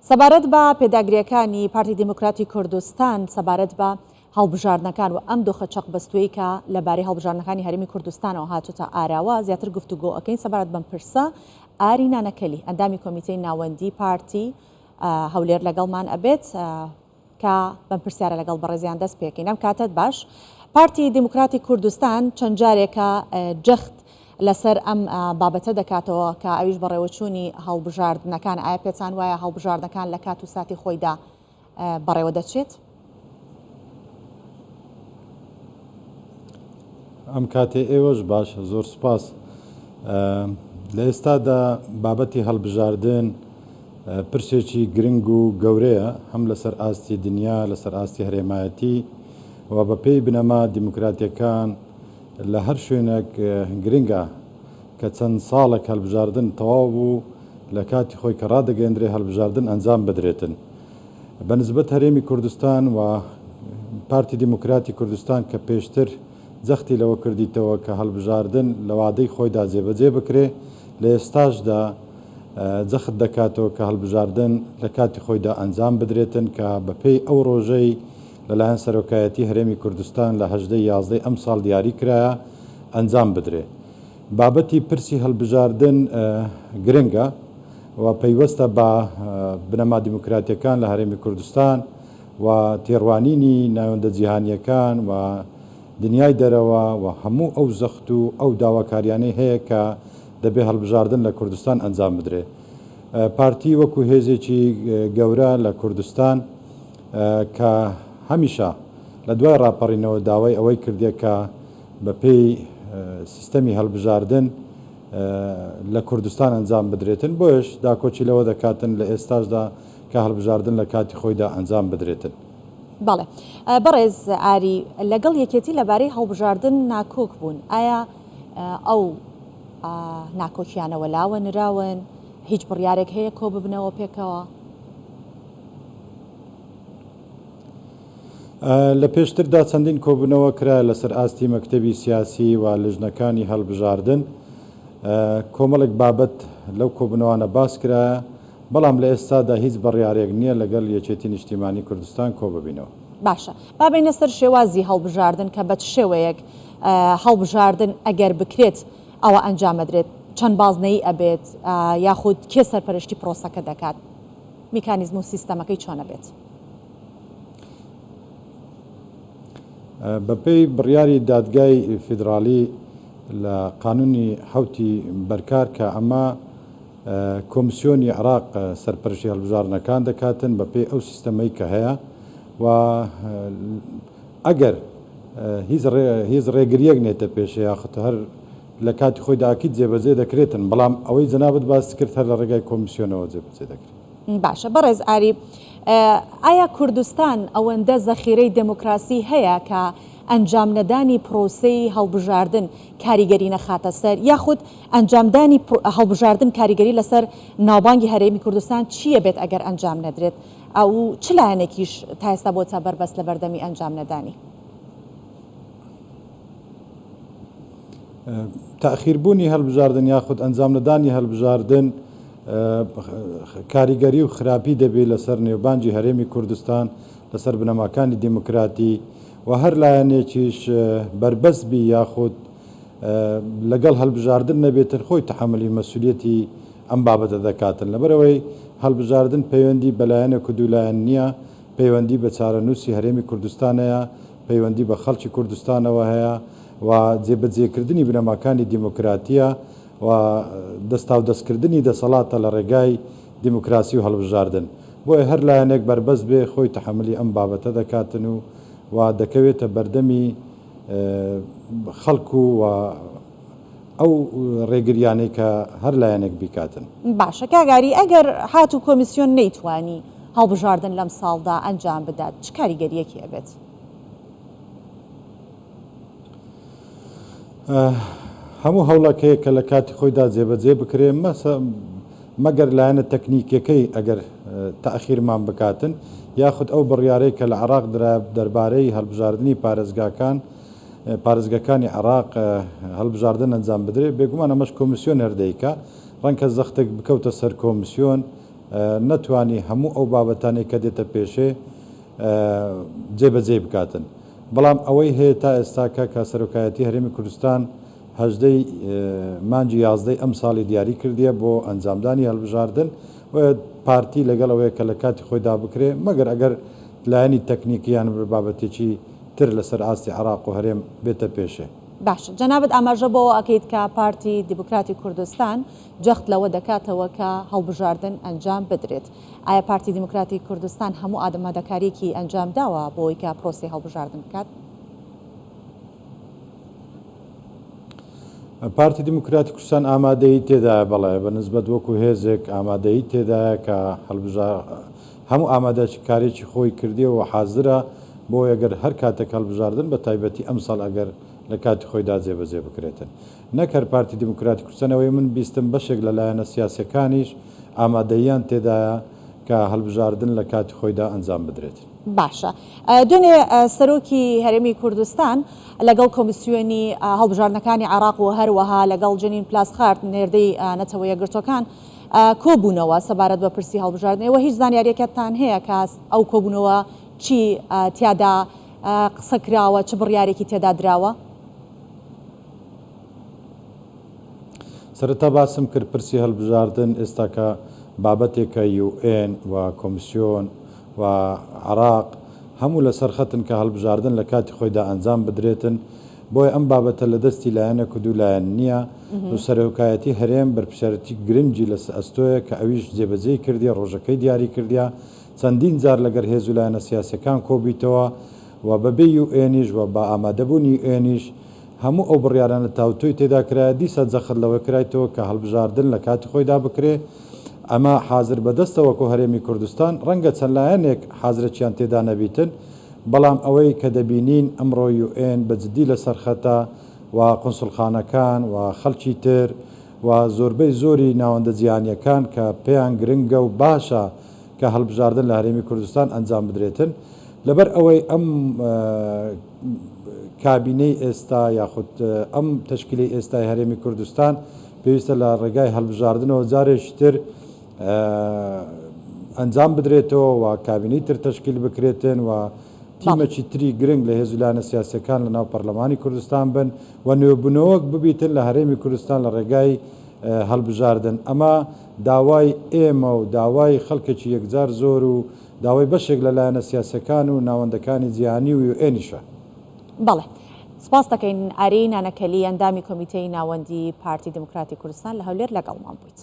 سەبارەت بە پێداگرییەکانی پارتی دیموکراتی کوردستان سەبارەت بە هەڵبژاردنەکان و ئەم دۆخە چەقبەستووەی کە لە بارەی هەڵبژاردنەکانی هەرێمی کوردستانەوە هاتۆتە ئاراوە زیاتر گفتوگۆ ئەکەین سەبارەت بەم پرسە ئاری نانەکەلی ئەندامی کۆمیتەی ناوەندی پارتی هەولێر لەگەڵمان ئەبێت. کە بەم پرسیارە لەگەڵ بەڕێزیان دەست پێکەین. ئەم کاتەت باش. پارتی دیموکراتی کوردستان چەند جارێکە جەخت لەسەر ئەم بابەتە دەکاتەوە کە ئەویش بەڕێوەچوونی هەڵبژاردنەکان. ئایا پێتان وایە هەڵبژاردنەکان لە کات و ساتی خۆیدا بەڕێوە دەچێت؟ ئەم کاتەی ئێوەش باش، زۆر سوپاس. لە ئێستادا بابەتی هەڵبژاردن پرسێکی گرنگ و گەورەیە هەم لەسەر ئاستی دنیا، لەسەر ئاستی هەرێمایەتی و بە پێی بنەما دیموکراتیەکان لە هەر شوێنێک گرنگە کە چەند ساڵێک هەلبژاردن تەواو بوو لە کاتی خۆی کە ڕادەگەیەندرێ هەلبژاردن ئەنجام بدرێتن. بە نسبەت هەرێمی کوردستان و پارتی دیموکراتی کوردستان کە پێشتر جەختی لەوە کردیتەوە کە هەڵبژاردن لە وادەی خۆیدا جێبەجێ بکرێ، لە ئێستاشدا جەخت دەکاتەوە کە هەڵبژاردن لە کاتی خۆیدا ئەنجام بدرێتن کە بەپێی ئەو ڕۆژەی لەلایەن سەرۆکایەتی هەرێمی کوردستان لە 18 ی یازدەی ئەمساڵ دیاری کرایە ئەنجام بدرێ. بابەتی پرسی هەڵبژاردن گرنگە و پەیوەستە بە بنەما دیموکراتیەکان لە هەرێمی کوردستان و تێڕوانینی ناوەندە جیهانیەکان و دنیای دەرەوە و هەموو ئەو زەخت و ئەو داواکاریانەی هەیە کە دەبێ هەڵبژاردن لە کوردستان ئەنجام بدرێ. پارتی وەکو هێزێکی گەورە لە کوردستان کە هەمیشە لە دوای ڕاپەڕینەوە داوای ئەوەی کردیە کە بە پێی سیستەمی هەڵبژاردن لە کوردستان ئەنجام بدرێتن، بۆیەش داکۆکی لەوە دەکاتن لە ئێستاشدا کە هەڵبژاردن لە کاتی خۆیدا ئەنجام بدرێتن. بەڵێ بەڕێز ئاری، لەگەڵ یەکێتی لەبارەی هەڵبژاردن ناکۆک بوون، ئایا ئەو ناکۆکیانە وەلاوە نراون؟ هیچ بڕیارێک هەیە کۆببنەوە پێکەوە؟ لە پێشتردا چەندین کۆبوونەوە کرا لەسەر ئاستی مەکتەبی سیاسی و لژنەکانی هەڵبژاردن، کۆمەڵێک بابەت لەو کۆبوونەوانە باس کرایە، بەڵام لە ئێستادا هیچ بڕیارێک نییە لەگەڵ یەکێتی نیشتیمانی کوردستان کۆببینەوە. باشە با بێینە سەر شێوازی هەڵبژاردن کە بە چ شێوەیەک هەڵبژاردن ئەگەر بکرێت ئەوە ئەنجام ئەدرێت؟ چەند بازنەیی ئەبێت یاخود کێ سەرپەرشتی پرۆسەکە دەکات؟ میکانیزم و سیستەمەکەی چۆن ئەبێت؟ بەپێی بڕیاری دادگای فیدراڵی لە قانونی حەوتی بەرکار کە ئەمە کۆمسیۆنی عێراق سەرپەرشتی هەڵبژاردنەکان دەکاتن بەپێی ئەو سیستەمەی کە هەیە و ئەگەر هیچ هیچ ڕێگریەک نێتە پێشێ یاخود هەر لە کاتی خۆیدا ئەکید جێبەجێ دەکرێتن بەڵام ئەوەی جەنابت باست کرد هەر لە ڕێگای کۆمسیۆنەوە جێبەجێ دەکرێت. باشە بەڕێز ئاری ئایا کوردستان ئەوەندە زەخیرەی دێموکراسی هەیە کە ئەنجام نەدانی پرۆسەی هەڵبژاردن کاریگەری نەخاتە سەر یاخود ئەنجامدانی هەڵبژاردن کاریگەری لەسەر ناوبانگی هەرێمی کوردستان چییە بێت ئەگەر ئەنجام نەدرێت ئەو چ لایەنێکیش تا ئێستا بۆتە بەربەست لە بەردەمی ئەنجام نەدانی؟ تاخیربوونی هەڵبژاردن یاخود ئەنجامنەدانی هەڵبژاردن کاریگەری و خراپی دەبێت لەسەر نێوبانگی هەرێمی کوردستان لەسەر بنەماکانی دیموکراتی و هەر لایەنێکیش بەربەست بی یاخود لەگەڵ هەڵبژاردن نەبێتن خۆی تەحەمولی مەسولیەتی ئەم بابەتە دەکاتن لەبەرئەوەی هەڵبژاردن پەیوەندی بە لایەنێک و دوولایەن نییە پەیوەندی بە چارەنووسی هەرێمی کوردستان هەیە پەیوەندی بە خەڵکی کوردستانەوە هەیە و جێبەجێکردنی بنەماکانی دیموکراتییە و دەستاودەستکردنی دەسەڵاتە لە ڕێگای دیموکراسی و هەڵبژاردن. بۆیە هەر لایەنێک بەربەست بێ خۆی تەحەمولی ئەم بابەتە دەکاتن و و دەکەوێتە بەردەمی خەڵک و و ئەو ڕێگریانەی کە هەر لایەنێک بیکاتن. باشە کاک ئاری ئەگەر هاتوو کۆمیسیۆن نەیتوانی هەڵبژاردن لەم ساڵدا ئەنجام بدات چ کاریگەریەکی ئەبێت؟ هەموو هەوڵێک هەیە کە لە کاتی خۆیدا جێبەجێ بکرێ مەگەر لایەنە تەکنیکیەکەی ئەگەر تاخیرمان بکاتن یاخود ئەو بڕیارەی کە لە عراق درا دەربارەی هەڵبژاردنی پارێزگاکان پارێزگەکانی عراق هەڵبژاردن ئەنجام بدرێ بێگومان ئەمەش کۆمیسیۆن هەر دەیکا ڕەنکە زەختێک بکەوتە سەر کۆمیسیۆن. نەتوانی هەموو ئەو بابەتانەی کە دێتە پێشێ جێبەجێی بکاتن. بەڵام ئەوەی هەیە تا ئێستاکە کە سەرۆکایەتی هەرێمی کوردستان 18 ی مانگی یازدەی ئەمساڵی دیاری کردیە بۆ ئەنجامدانی هەڵبژاردن و پارتی لەگەڵ ئەوەیە کە لە کاتی خۆیدا بکرێ مەگەر ئەگەر لایەنی تەکنیکی یان بابەتێکی تر لەسەر ئاستی عێراق و هەرێم بێتە پێشێ. باشە جەنابت ئاماژە بەوە ئەکەیت کە پارتی دیموکراتی کوردستان جەخت لەوە دەکاتەوە کە هەڵبژاردن ئەنجام بدرێت. ئایا پارتی دیموکراتی کوردستان هەموو ئامادەکارییەکی ئەنجام داوە بۆ ئەوەی کە پرۆسەی هەڵبژاردن بکات؟ پارتی دیموکراتی کوردستان ئامادەیی تێدایە، بەڵێ، بە نسبەت وەکو هێزێک ئامادەیی تێدایە کە هەڵبژا هەموو ئامادەکاریی خۆی کردیە و حازرە بۆ ئەگەر هەر کاتێک هەڵبژاردن بە تایبەتی ئەمساڵ ئەگەر لە کاتی خۆیدا جێبەجێ بکرێتن. نەک هەر پارتی دیموکراتی کوردستان، ئەوەی من بیستم بەشێک لە لایەنە سیاسیەکانیش ئامادەییان تێدایە کە هەڵبژاردن لە کاتی خۆیدا ئەنجام بدرێت. باشە دوێنێ سەرۆکی هەرێمی کوردستان لەگەڵ کۆمیسیۆنی هەڵبژاردنەکانی عێراق و هەروەها لەگەڵ جەنین پلاسخارت نێردەی نەتەوە یەکگرتووەکان کۆبوونەوە سەبارەت بە پرسی هەڵبژاردن، ئێوە هیچ زانیارییەکتان هەیە کە ئەو کۆبوونەوە چی تیادا قسە کراوە، چ بڕیارێکی تێدا دراوە؟ سەرەتا باسم کرد پرسی هەڵبژاردن ئێستاکە بابەتێکە یو ئێن و کۆمسیۆن و عێراق هەموو لەسەر خەتن کە هەڵبژاردن لە کاتی خۆیدا ئەنجام بدرێتن بۆیە ئەم بابەتە لە دەستی لایەنێک و دوو لایەن نییە و سەرۆکایەتی هەرێم بەرپرسیارێتی گرنگی لەسە ئەستۆیە کە ئەویش جێبەجێی کردیە ڕۆژەکەی دیاری کردیە چەندین جار لەگەر هێز و لایەنە سیاسیەکان کۆبیتەوە و بەبێ یو ئێنیش و بە ئامادەبوونی یو ئێنیش هەموو ئەو بڕیارانە تاوتوێی تێدا کرایە، دیسان جەخت لەوە کرایتەوە کە هەڵبژاردن لە کاتی خۆیدا بکرێ، ئەمە حازر بەدەستە وەکۆ هەرێمی کوردستان، ڕەنگە چەند لایەنێک حازرەکیان تێدا نەبیتن، بەڵام ئەوەی کە دەبینین ئەمڕۆ یو ئێن بە جدی لەسەر خەتە و قونسوڵخانەکان و خەڵکی تر و زۆربەی زۆری ناوەندە جیهانیەکان کە پێیان گرنگە و باشە کە هەڵبژاردن لە هەرێمی کوردستان ئەنجام بدرێتن، لەبەر ئەوەی ئەم کابینەی ئێستا یاخود ئەم تەشکیلەی ئێستای هەرێمی کوردستان پێویستە لە ڕێگای هەڵبژاردنەوە جارێکی تر ئەنجام بدرێتەوە و کابینەی تر تەشکیل بکرێتن و تیمەکی تری گرنگ لە هێز و لایەنە سیاسیەکان لە ناو پەرلەمانی کوردستان بن و نوێبوونەوەک ببیتن لە هەرێمی کوردستان لە ڕێگای هەڵبژاردن ئەمە داوای ئێمە و داوای خەڵکێکی یەکجار زۆر و داوای بەشێک لە لایەنە سیاسیەکان و ناوەندەکانی جیهانی و یوئێنیشە. بەڵێ. سپاست دەکەین ئاری نانەکەلی ئەندامی کۆمیتەی ناوەندی پارتی دیموکراتی کوردستان لە هەولێر لەگەڵمان بوویت.